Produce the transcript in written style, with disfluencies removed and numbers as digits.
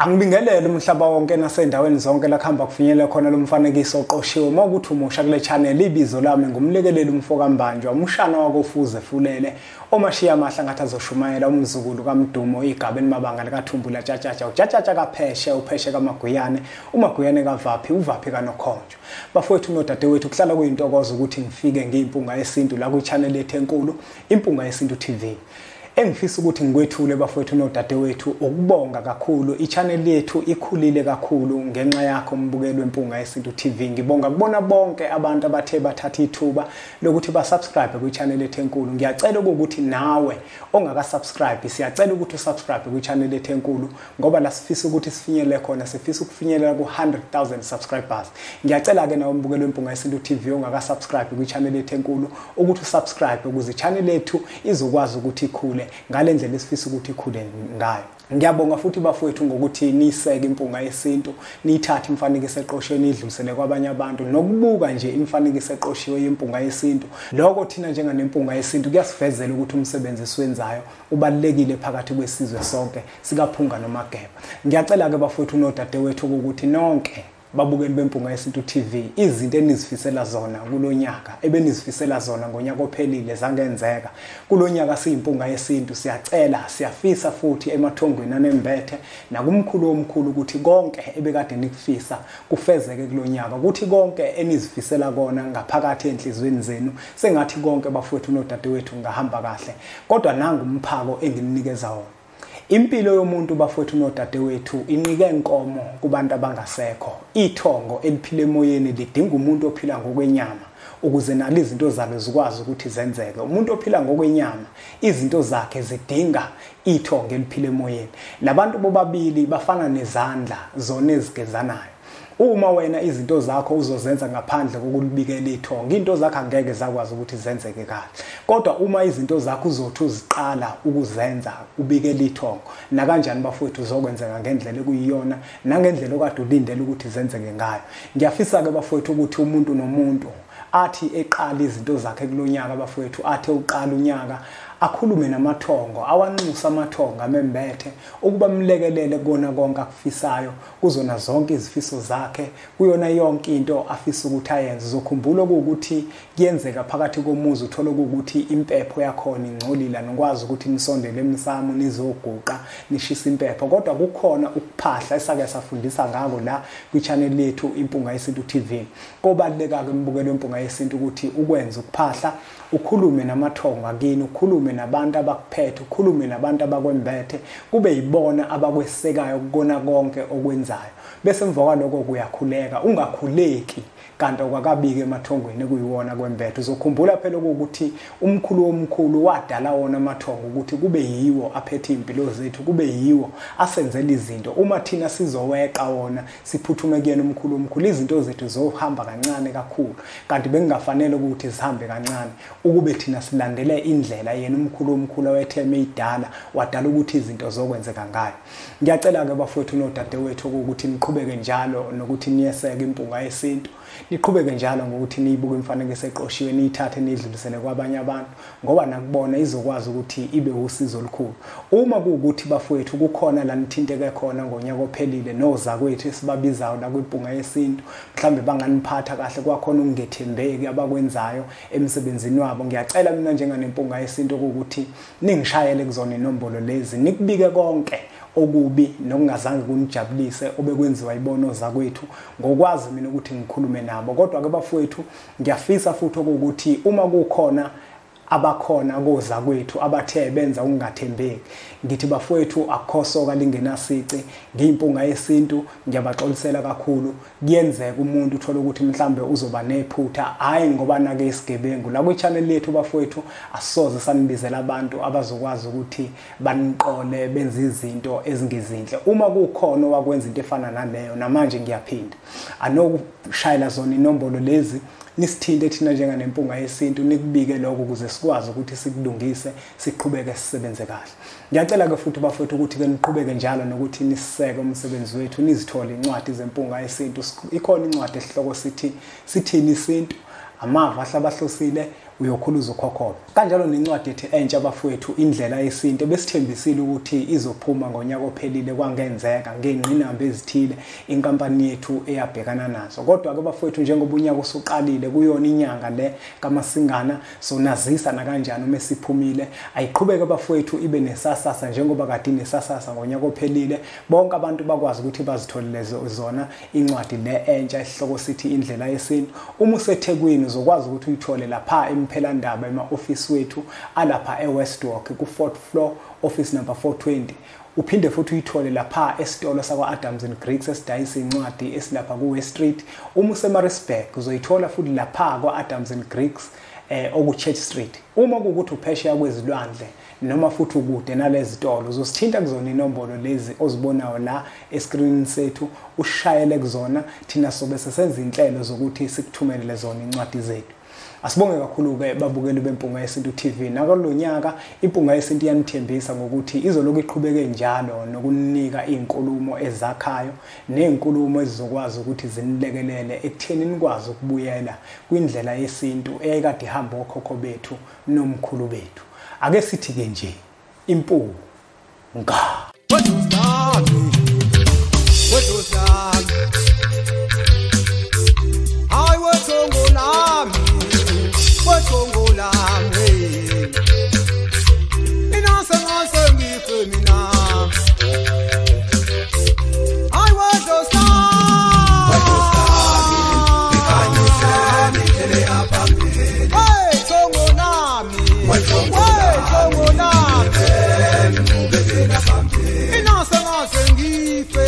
Angibingelele umhlaba wonke nasendaweni zonke la kuhamba kufinyelela khona lo mfanekiso oqoshiwe. Mawukuthi umusha kule channel, ibizo lami ngumlekeleli umfoka Mbanjwa, umshana wakofuze fulele omashiya amahla ngathi azoshumayela, umzukulu kaMdumo igaba elimabanga likaThumbula Tshatshatsha, uTshatshatsha kaPheshe, uPheshe kaMaguyane, uMaguyane kaVaphi, uVaphi kaNokhonjo. Bafowethu nodadewethu, kuhlala kuyintokozo ukuthi ngifike ngiyimpunga yesintu la kwi-channel yethu enkulu, Impunga Yesintu TV. Engifisa ukuthi ngikwethule bafowethu nodadewethu ukubonga kakhulu. I-channel yethu ikhulile kakhulu ngenxa yakho mbukeli weMpunga Yesintu TV. Ngibonga kubona bonke abantu abathe bathatha ithuba lokuthi basubscribe kwi-channel yethu enkulu. Ngiyacela ukuthi nawe ongaka-subscribe, siyacela ukuthi usubscribe kwi-channel yethu enkulu, ngoba la sifisa ukuthi sifinyelele khona, sifisa ukufinyelela ku-100,000 subscribers. Ngiyacela-ke nawe mbukeli weMpunga Yesintu TV ongaka-subscribe kwi-channel yethu enkulu ukuthi usubscribe ukuze i-channel yethu izokwazi ukuthi ikhule ngale ndlela esifisa ukuthi ikhule ngayo. Ngiyabonga futhi bafowethu ngokuthi niseke Impunga Yesintu, niyithathe imifanekiso eqoshiwe niyidlulisele kwabanye abantu, nokubuka nje imifanekiso eqoshiwe yeMpunga Yesintu. Lokho thina njenganeMpunga Yesintu kuyasivezela ukuthi umsebenzi esiwenzayo ubalulekile phakathi kwesizwe sonke sikaPhunga noMageba. Ngiyacela-ke bafowethu nodadewethu ukuthi nonke babukeli beMpunga Yesintu TV, izinto enizifisela zona kulonyaka, ebenizifisela zona ngonyaka ophelile zangenzeka, kulonyaka siyiMpunga Yesintu siyacela, siyafisa futhi emathongweni anembethe nakumkhulu omkhulu ukuthi konke ebekade nikufisa kufezeke kulonyaka, ukuthi konke enizifisela kona ngaphakathi enhlizweni zenu sengathi konke bafowethu nodadewethu ngahamba kahle. Kodwa nangu umphako engininikeza wona. Impilo yomuntu bafowethu nodadewethu inqike inkomo kubantu abangasekho. Ithongo eliphila emoyeni lidinga umuntu ophila ngokwenyama ukuze nalo izinto zalo zikwazi ukuthi zenzeke. Umuntu ophila ngokwenyama izinto zakhe zidinga ithongo eliphila emoyeni. Labantu bobabili bafana nezandla zona ezigezanayo. Uma wena izinto zakho uzozenza ngaphandle kokulibikela ithongo, into zakho angeke zakwazi ukuthi zenzeke kahle. Kodwa uma izinto zakho uzothi uziqala ukuzenza ubikela ithongo, nakanjani bafowethu uzokwenzeka ngendlela ekuyiyona nangendlela okade ulindele ukuthi zenzeke ngayo. Ngiyafisa-ke bafowethu ukuthi umuntu nomuntu athi eqala izinto zakhe kulonyaka bafowethu, athe uqala unyaka akhulume namathongo, awanxusa amathongo amembethe ukuba mlekelele kona konke akufisayo, kuzona zonke izifiso zakhe, kuyona yonke into afisa ukuthi ayenze. Uzokhumbula ukuthi kuyenzeka phakathi komuzi uthole ukuthi impepho yakhona ingcolile, nokwazi ukuthi nisondele emsamo nizoguqa nishisa impepho, kodwa kukhona ukuphahla esake safundisa ngako la kwi-channel yethu Impunga Yesintu TV. Kobaluleka ke mbukelo weMpunga Yesintu ukuthi ukwenze ukuphahla, ukhulume namathongo akini, ukhulume nabantu abakuphethe, ukhulume nabantu abakwembethe, kube yibona abakwesekayo kukona konke okwenzayo. Bese emva kwaloko kuyakhuleka, ungakhuleki kanti okwakabiki emathongweni ekuyiwona kwembethe. Uzokhumbula phela ukuthi umkhulu omkhulu wadala wona amathongo ukuthi kube yiwo aphethe impilo zethu, kube yiwo asenzela izinto. Uma thina sizoweqa wona siphuthume kuyena umkhulu omkhulu, izinto zethu zohamba kancane kakhulu, kanti bengingafanele ukuthi zihambe kancane ukube thina silandele indlela yena umkhulu omkhulu owetheme idala wadala ukuthi izinto zokwenzeka ngayo. Ngiyacela-ke bafowethu nodadewethu ukuthi niqhubeke njalo nokuthi niyeseke Impunga Yesintu, niqhubeke njalo ngokuthi niyibuke imifanekiso eqoshiwe, niyithathe niyidlulisele kwabanye abantu, ngoba nakubona izokwazi ukuthi ibe usizo olukhulu. Uma kuwukuthi bafowethu kukhona la nithinteke khona ngonyaka ophelile nozakwethu esibabizayo la kwiMpunga Yesintu, mhlambe banganiphatha kahle, kwakhona ukungethembeki abakwenzayo emsebenzini wabo, ngiyacela mina njenganeMpunga Yesintu ukuthi ningishayele kuzona inombolo lezi, nikubike konke okubi nokungazange kunijabulise obekwenziwa ibono zakwethu, ngokwazi mina ukuthi ngikhulume nabo. Kodwa ke bafowethu ngiyafisa futhi ukuthi uma kukhona abakhona koza kwethu abathe benza ukungathembeki, ngithi bafowethu akukhosoka lingenasici, ngiyiMpunga Yesintu ngiyabaxolisela kakhulu. Kuyenzeka umuntu uthola ukuthi mhlambe uzoba nephutha, hayi ngoba nake isigebengu. La kwi-channel yethu bafowethu asoze sanibizela abantu abazokwazi ukuthi baniqole benze izinto ezingezinhle. Uma kukhona owakwenza into efana naleyo, namanje ngiyaphinda anokushayela zona inombolo lezi, nisithinte thina njenganeMpunga Yesintu, nikubike lokho ukuze sikwazi ukuthi sikulungise, siqhubeke sisebenze kahle. Ngiyacela-ke futhi bafowethu ukuthi-ke niqhubeke njalo nokuthi nisiseke umsebenzi wethu, nizithole incwadi zeMpunga Yesintu. Ikhona incwadi esihloko sithi Sithini Isintu, amava ahlabahlosile, uyokhula uzokhokhoba. Kanjalo nencwadi ethi entsha bafowethu, Indlela Yesintu, besithembisile ukuthi izophuma ngonyaka ophelile, kwangenzeka ngengqinamba ezithile inkampani yethu eyabhekana nazo. Kodwa ke bafowethu, njengoba unyaka usuqalile, kuyona inyanga le kaMasingana, sonazisa nakanjani uma siphumile. Ayiqhubeke bafowethu ibe nesasasa njengoba kade inesasasa ngonyaka ophelile, bonke abantu bakwazi ukuthi bazitholele zona incwadi le entsha esihloko sithi Indlela Yesintu. Uma useThekwini uzokwazi ukuthi uyithole lapha eMphelandaba ema-ofisi wethu alapha eWestwalk ku-4th floor, office number 420. Uphinde futhi uyithole lapha esitolo sakwa-Adams and Griggs esidayisa incwadi esilapha ku-West Street. Uma useMaritzburg uzoyithola futhi lapha kwa-Adams and Griggs oku-Church Street. Uma kuwukuthi uphesheya kwezilwandle noma futhi ukude nalezi tolo, uzosithinta kuzona inombolo lezi ozibonayo la eskrinini sethu, ushayele kuzona, thina sobe sesenza inhlelo zokuthi sikuthumelele zona incwadi zethu. Asibonge kakhulu-ke babukeli beMpunga Yesintu TV. Nakulo nyaka iMpunga Yesintu iyanithembisa ngokuthi izolokhu iqhubeke njalo nokunika iy'nkulumo ezakhayo ney'nkulumo ezizokwazi ukuthi zinilekelele ekutheni nikwazi ukubuyela kwindlela yesintu eyayikade ihamba okhokho bethu nomkhulu bethu. Ake sithi-ke nje impunga. Sengife.